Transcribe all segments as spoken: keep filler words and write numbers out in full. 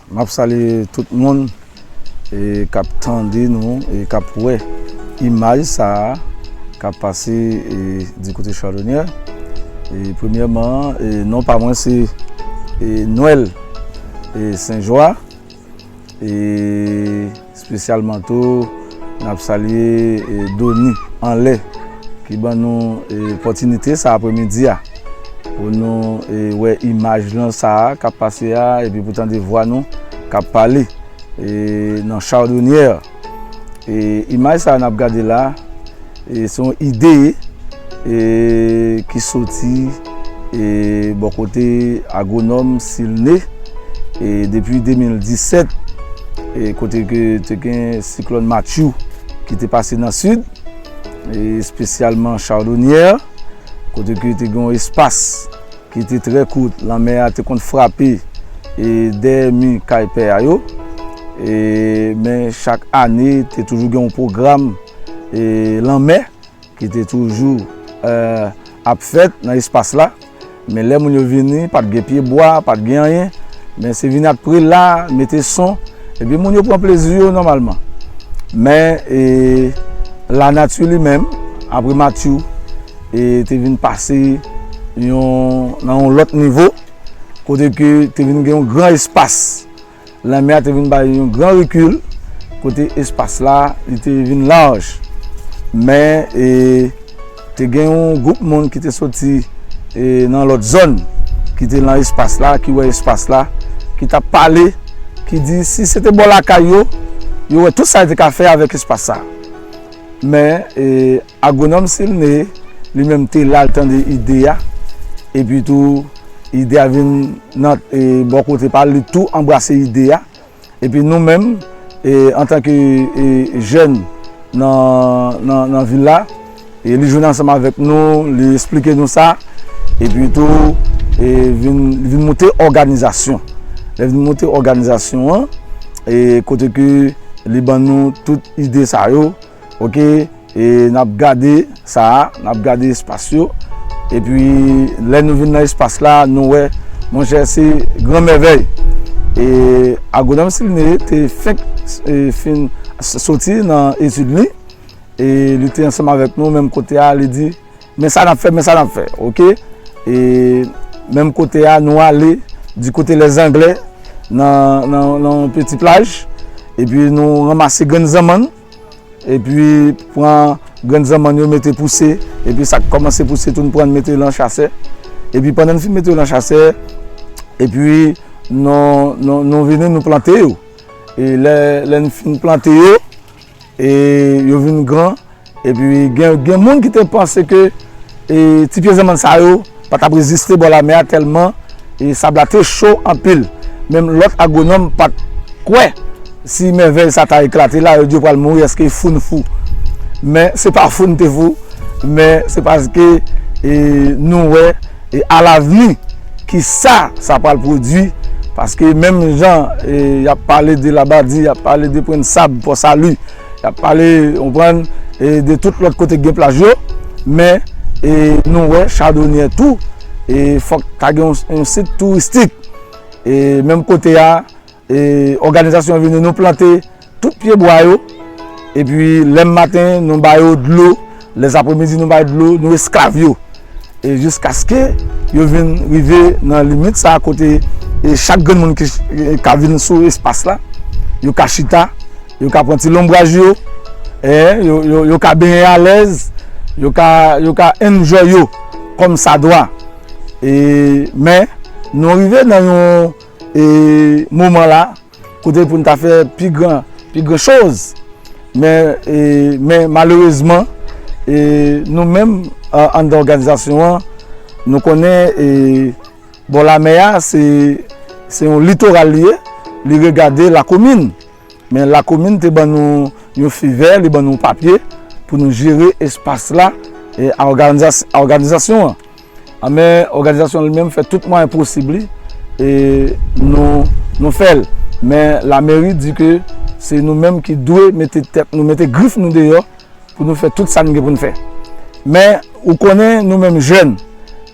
M ap salye tout moun e k ap tande nou e k ap wè imaj sa a k ap pase e di kote Chardonnière. E premyèman, e non pa mwen se e Nwèl e Senjwa. E espesyalman tou, n ap salye e Doni Anlè ki ban nou e opòtinite sa apremidi a pou nou e wè imaj lan sa a k ap pase a epi pou tande vwa nou k ap pale e nan Chardonnière. E imaj sa a n ap gade la, e se yon ide e ki soti e bò kote agwonòm Silne e depi de mil disèt, e kote ke te gen siklòn Matthew ki te pase nan sid, e espesyalman Chardonnière, kote ke te gen yon espas ki te trè kout, lanmè a te konn frape e dèyè mi kay pè a yo. E, men chak ane, te toujou gen yon pwogram e lanmè ki te toujou e ap fèt nan espas la. Men lè moun yo vini, pa t gen pyebwa, pa t gen anyen. Men se vin ak prela, mete son, epi moun yo pran plezi yo nòmalman. Men e lanati li menm, apre Matthew, e te vin pase yon, nan yon lòt nivo, kote ke te vin gen yon gran espas. Lanmè a te vin bay yon gran rekil, kote espas la, li te vin laj. Men e te gen yon gwoup moun ki te soti e nan lòt zòn, ki te nan espas la, ki wè espas la, ki t ap pale, ki di si se te bò lakay yo, yo wè tout sa yo te ka fè avèk espas sa. Men e agwonòm Silne, li menm te la, l tande ide a, epi tou ide a vin nan e bò kote pa l, li tou anbrase ide a. Epi nou menm, e antanke e jèn nan, nan, nan vil la, e li jwenn ansanm avèk nou, li esplike nou sa, epi tou e vin, vin moute òganizasyon. Lè vin moute òganizasyon an, e kote ke li ban nou tout ide sa yo, oke, e n ap gade sa a, n ap gade espas yo. Epi lè nou vin nan espas la, nou wè, monchè, se gran mèvèy. E agwonòm Silne te fenk e fin s- soti nan etid li, e li te ansanm avèk nou, menm kote a, li di, men sa n ap fè, men sa n ap fè, oke? E menm kote a, nou ale di kote Lèzanglè, nan, nan, nan yon peti plaj, epi nou ranmase grenn zanmann, epi pran grenn zanmann yo mete pouse, epi sa k kòmanse pouse tou n pran n mete yo nan chasè, epi pandan n fin mete yo nan chasè, epi nou, nou, nou vini nou plante yo. E lè, lè n fin plante yo, e yo vin gran, epi gen, gen moun ki te panse ke e ti pye zanmann sa yo pa t ap reziste bò lanmè a tèlman e sab la te cho anpil. Menm lòt agwonòm pa t kwè si mèvèy sa ta eklate la, yo di yo pral mouri, èske fou n fou. Men se pa fou n te fou, men se paske e nou wè e alavni kisa sa pral pwodui, paske menm jan e y ap pale de Labadi, y ap pale de Pwennnsab, Pòsali, y ap pale, w konprann, e de tout lòt kote k gen plaj yo, men e nou wè Chadonyè tou, e fòk ta gen yon, yon sit touristik. E menm kote a, e òganizasyon an vini, nou plante tout pyebwa yo, epi lè maten, nou ba yo dlo, lèzapremidi, nou ba yo dlo, nou esklav yo. E jiskaske yo vin rive nan limit sa a kote e chak grenn moun ki, e, ka vin sou espas la, yo ka chita, yo ka pran ti lonbraj yo, e, yo, yo, yo ka benyen alèz, yo ka, yo ka enjoy yo kòm sa dwa. E, men, nou rive nan yon, e, moman la, kote pou n ta fè pi gran, pi gran choz. Men, e, men malerezman, e, nou menm, a, anndan òganizasyon an, nou konnen, e, bò lamè a, se, se yon litoral li ye, li regade lakomin. Men lakomin te ban nou yon fè vè, li ban nou papye pou nou jere espas la, e, a òganizas-, a òganizasyon an. A, men òganizasyon an li menm fè tout mwayen posib li, e nou, nou fè l. Men lameri di ke se nou menm ki dwe mete tèt nou, mete grif nou deyò pou nou fè tout sa n gen pou n fè. Men ou konnen nou menm jèn,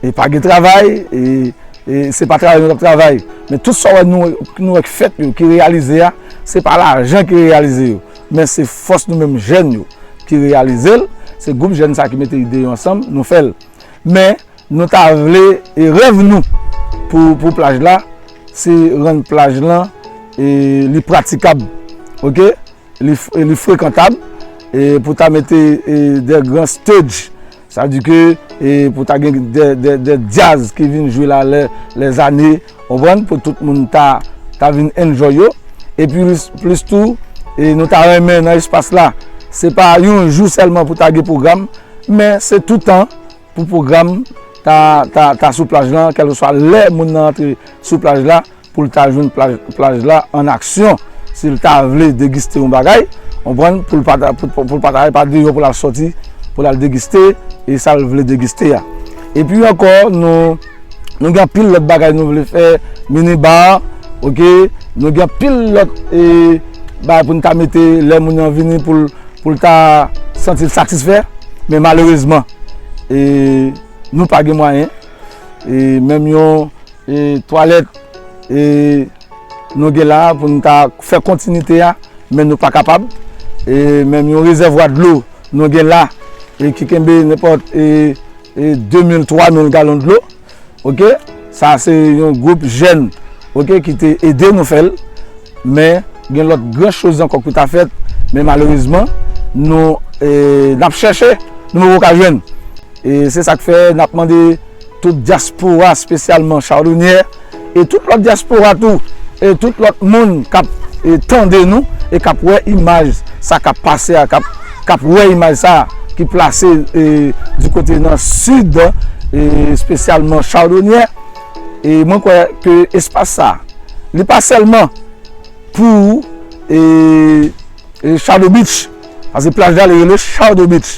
e pa gen travay, e E se pa travay nou t ap travay. Men tout sa w wè nou, nou wè k fèt yo, ki reyalize a, se pa lajan ki reyalize yo. Men se fòs nou menm jèn yo ki reyalize l. Se gwoup jèn sa ki mete ide yo ansanm, nou fè l. Men nou ta vle, e rèv nou pou, pou plaj la, se rann plaj lan, e li pratikab. Oke? Li, f- li frekantab, e pou ta mete, e de gran stage. Sa vle di ke, e pou ta gen de, de, de djaz ki vin jwe la, lè, lè zane, konprann, pou tout moun ta, ta vin enjoy yo. Epi plis, plis tou, e nou ta renmen nan espas la, se pa yon jou sèlman pou ta gen pwogram, men se toutan pou pwogram ta, ta, ta sou plaj lan, kèlkeswa lè moun nan antre sou plaj la, pou l ta jwenn plaj, plaj la an aksyon. Si l ta vle degiste yon bagay, konprann, pou l pa ta, pou, pou, pou l pa ta, pa deyò pou l al sòti, pou l al degiste, e sa l vle degiste a. Epi ankò, nou, nou gen anpil lòt bagay nou vle fè, mini bar, oke, nou gen anpil lòt, e, bagay pou n ta mete lè moun nan vini pou l, pou l ta santi l satisfè, men malerezman, e, nou pa gen mwayen, e, menm yon, e, twalèt, e, nou gen la pou n ta fè kontinite a, men nou pa kapab. E menm yon rezèvwa dlo nou gen la, e ki kenbe nenpòt, e, e de mil, twa mil galon dlo. Oke? Sa se yon gwoup jèn, oke, ki te ede nou fè l. Men gen lòt gran choz ankò ki ta fèt, men malerezman, nou, e, n ap chèche, nou poko ka jwenn. E se sa k fè n ap mande tout dyaspora, espesyalman Chawdonyè, e tout lòt dyaspora tou, e tout lòt moun k ap, e, tande nou, e k ap wè imaj sa k ap pase a, k ap, k ap wè imaj sa ki plase, e, di kote nan sid, e, espesyalman Chawdonyè. E mwen kwè ke espas sa, li pa sèlman pou, e, e, Shadow Beach. Paske plaj la, li rele Shadow Beach.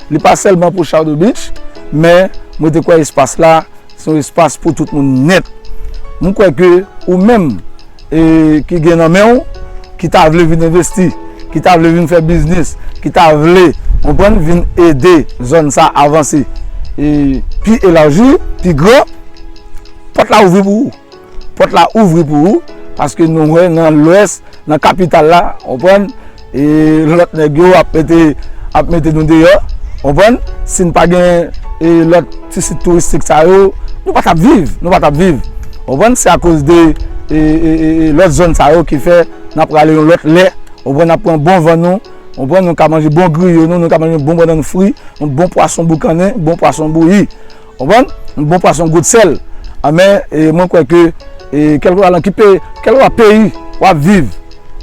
Li pa sèlman pou Shadow Beach, men mwen te kwè espas la, se yon espas pou tout moun nèt. Mwen kwè ke ou menm, e, ki gen nan men w, ki ta vle vin envesti, ki ta vle vin fè biznis, ki ta vle, konprann, vin ede zòn sa avanse, e, pi elaji, pi gran, pòt la ouvri pou ou. Pòt la ouvri pou ou, paske nou wè nan Lwès, nan kapital la, konprann, e lòt nèg yo ap mete, ap mete nou deyò, konprann, si n pa gen, e, lòt ti sit touristik sa yo, nou pa t ap viv, nou pa t ap viv, konprann, se akoz de, e, e, e, e lòt zòn sa yo ki fè n ap prale yon lòt lè, konprann, n ap pran bon van nou, konprann, nou ka manje bon griyo nou, nou ka manje bon bannann fri, yon bon pwason boukannen, bon pwason bouyi. Konprann? Yon bon pwason gout sèl. Anben, e, mwen kwè ke, e, kèlkeswa nan ki peyi, kèlkeswa peyi w ap viv,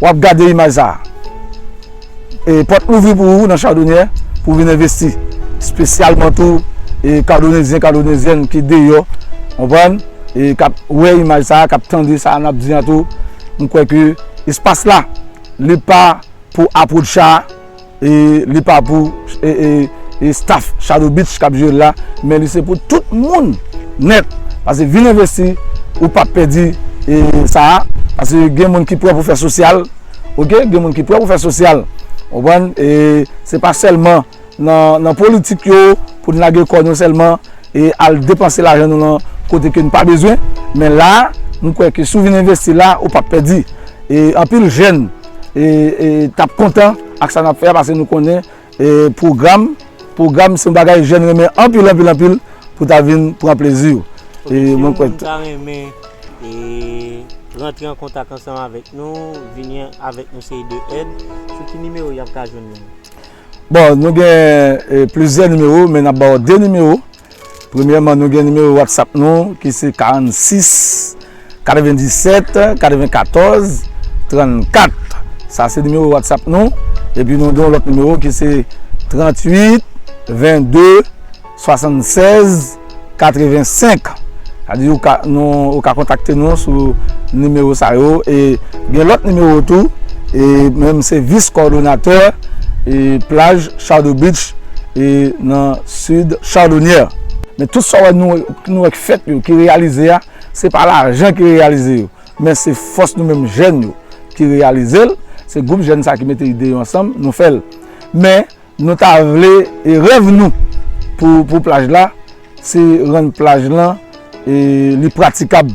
w ap gade imaj sa a. E, pòt louvri pou ou nan Chawdonyè, pou w vin envesti. Espesyalman tou, e, Kadonezyen, Kadonezyèn ki deyò, konprann? E, k ap wè imaj sa a, k ap tande sa n ap di an tou. Mwen kwè ke espas la, li pa pou apwotch sa, e li pa pou, e, e, e staff Shadow Beach k ap jere l la, men li se pou tout moun nèt. Paske vin envesti, ou p ap pèdi, e, sa a. Paske gen moun ki prè pou fè sosyal, oke? Gen moun ki prè pou fè sosyal. Konprann? E se pa sèlman nan, nan politik yo pou n lage kò nou sèlman, e al depanse lajan nou nan kote ke n pa bezwen. Men la, m kwè ke si w vin envesti la, ou p ap pèdi. E anpil jèn, e, e t ap kontan ak sa n ap fè a, paske nou konnen, e, pwogram, pwogram se yon bagay jèn renmen anpil, anpil, anpil pou ta vin pran plezi w. E mwen kwè m ta renmen, e, rantre an kontak ansanm avèk nou, vini avèk yon seri de èd. Sou ki nimewo y ap ka jwenn nou? Bon, nou gen, e, plizyè nimewo, men n ap ba w de nimewo. Premyèman, nou gen nimewo WhatsApp nou, ki se karannsis, katrevendisèt, katrevenkatòz, trannkat. Sa se nimewo WhatsApp nou. Epi nou gen yon lòt nimewo ki se tranntuit, vennde, swasannsèz, katrevensenk. Sa di ou ka, nou, ou ka kontakte nou sou nimewo sa yo. E gen lòt nimewo tou. E menm se vis kowòdonatè, e plaj Shadow Beach, e nan sid Chawdonyè. Men tout sa w wè nou, nou wè k fèt yo, ki reyalize a, se pa lajan ki reyalize yo. Men se fòs nou menm jèn yo ki reyalize l. Se gwoup jèn sa ki mete ide yo ansanm, nou fè l. Men nou ta vle, e rèv nou pou, pou plaj la, se rann plaj lan e, li pratikab,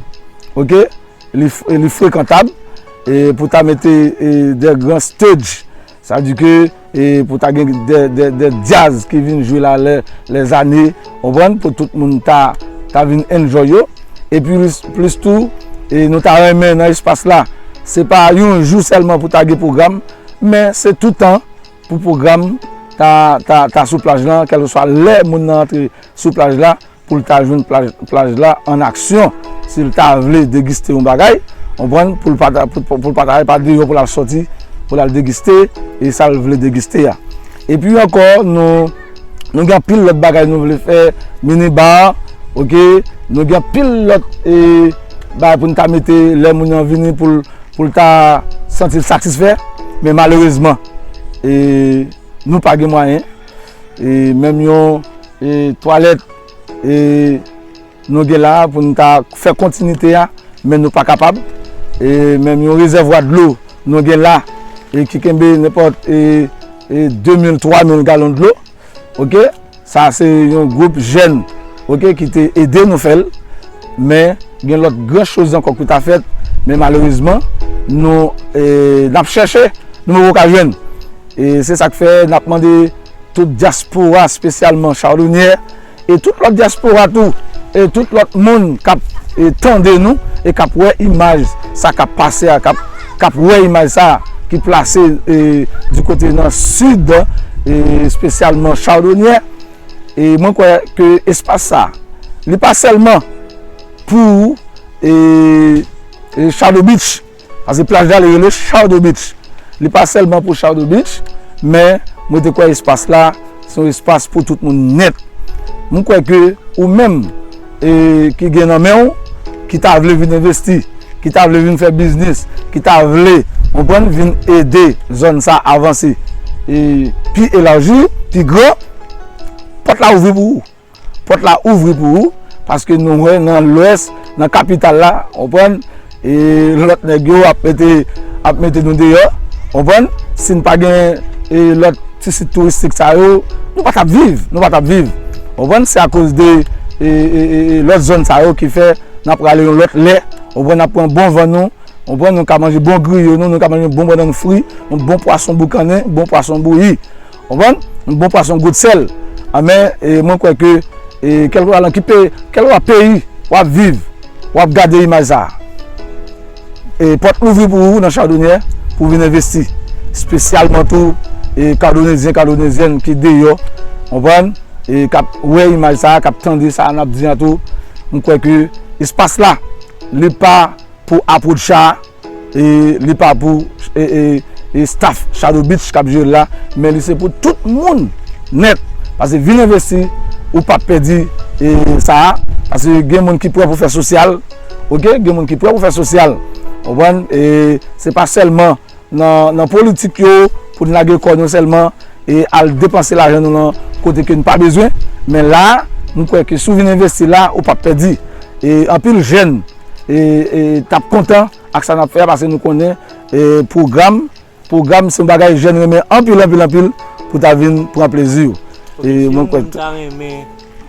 oke? Li, f- li frekantab, e, pou ta mete, e, de gran stage. Sa vle di ke, e, pou ta gen de, de, de djaz ki vin jwe la lè, lèzane, konprann, pou tout moun ta, ta vin enjoy yo. Epi plis, plis tou, e, nou ta renmen nan espas la, se pa yon jou sèlman pou ta gen pwogram, men se toutan pou pwogram ta, ta, ta sou plaj lan, kèlkeswa lè moun nan antre sou plaj la, pou l ta jwenn plaj, plaj la an aksyon. Si l ta vle degiste yon bagay, konprann, pou l pa ta, pou, pou, pou l pa ta, pa deyò pou l al sòti, pou l al degiste, e sa l vle degiste a. Epi ankò, nou, nou gen anpil lòt bagay nou vle fè, mini bar, oke, nou gen anpil lòt, e, bagay pou n ta mete lè moun nan vini pou l, pou l ta santi l satisfè, men malerezman, e, nou pa gen mwayen, e, menm yon, e, twalèt, e, nou gen la pou n ta fè kontinite a, men nou pa kapab. E menm yon rezèvwa dlo nou gen la, e ki kenbe nenpòt, e, e de mil, twa mil galon dlo. Oke? Sa se yon gwoup jèn, oke, ki te ede nou fè l. Men gen lòt gran choz ankò ki ta fèt, men malerezman, nou, e, n ap chèche, nou poko ka jwenn. E se sa k fè n ap mande tout dyaspora, espesyalman Chawdonyè, e tout lòt dyaspora tou, e tout lòt moun k ap, e, tande nou, e k ap wè imaj sa k ap pase a, k ap, k ap wè imaj sa ki plase, e, di kote nan sid, e, espesyalman Chawdonyè. E mwen kwè ke espas sa, li pa sèlman pou, e, e, Shadow Beach, paske plaj la, li rele Shadow Beach. Li pa sèlman pou Shadow Beach, men mwen te kwè espas la, se yon espas pou tout moun nèt. Mwen kwè ke ou menm, e, ki gen nan men w, ki ta vle vin envesti, ki ta vle vin fè biznis, ki ta vle, konprann, vin ede zòn sa avanse, e, pi elaji, pi gran, pòt la ouvri pou ou. Pòt la ouvri pou ou, paske nou wè nan lwès, nan kapital la, konprann, e lòt nèg yo ap mete, ap mete nou deyò, konprann, si n pa gen, e, lòt ti sit touristik sa yo, nou pa t ap viv, nou pa t ap viv, konprann, se akoz de, e, e, e, e lòt zòn sa yo ki fè n ap prale yon lòt lè, konprann, n ap pran bon van nou, konprann, nou ka manje bon griyo nou, nou ka manje bon bannann fri, yon bon pwason boukannen, bon pwason bouyi. Konprann? Yon bon pwason gout sèl. Anben, e, mwen kwè ke, e, kèlkeswa nan ki peyi, kèlkeswa peyi w ap viv, w ap gade imaj sa a. E, pòt louvri pou ou nan Chawdonyè, pou vin envesti. Espesyalman tou, e, Kadonezyen, Kadonezyèn ki deyò, konprann? E, k ap wè imaj sa a, k ap tande sa n ap di an tou. Mwen kwè ke espas la, li pa pou apotcha, e li pa pou, e, e, e staff Shadow Beach k ap jere l la, men li se pou tout moun nèt. Paske vin envesti, ou p ap pèdi, e, sa a. Paske gen moun ki prè pou fè sosyal, oke? Gen moun ki prè pou fè sosyal. Konprann? E se pa sèlman nan, nan politik yo, pou n lage kò nou sèlman, e al depanse lajan nou nan kote ke n pa bezwen. Men la, m kwè ke si w vin envesti la, ou p ap pèdi. E anpil jèn, e, e t ap kontan ak sa n ap fè a, paske nou konnen, e, pwogram, pwogram se yon bagay jèn renmen anpil, anpil, anpil, pou ta vin pran plezi w. E mwen kwè moun ta renmen,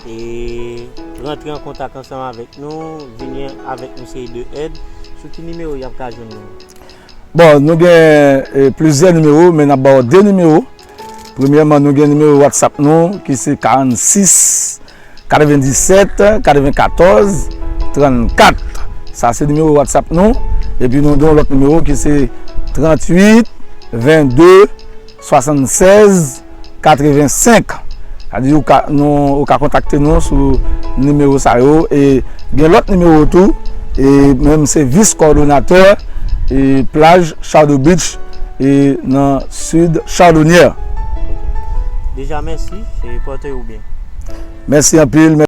e, rantre an kontak ansanm avèk nou, vini avèk yon seri de èd, sou ki nimewo y ap ka jwenn nou? Bon, nou gen, e, plizyè nimewo, men n ap ba w de nimewo. Premyèman, nou gen nimewo WhatsApp nou, ki se karannsis, katrevendisèt, katrevenkatòz, trannkat. Sa se nimewo WhatsApp nou. Epi nou gen yon lòt nimewo ki se tranntuit, vennde, swasannsèz, katrevensenk. Sa di ou ka, nou, ou ka kontakte nou sou nimewo sa yo. E gen lòt nimewo tou. E menm se vis kowòdonatè, e plaj Shadow Beach, e nan sid Chawdonyè. Deja, mèsi. E pòte w byen. Mèsi anpil.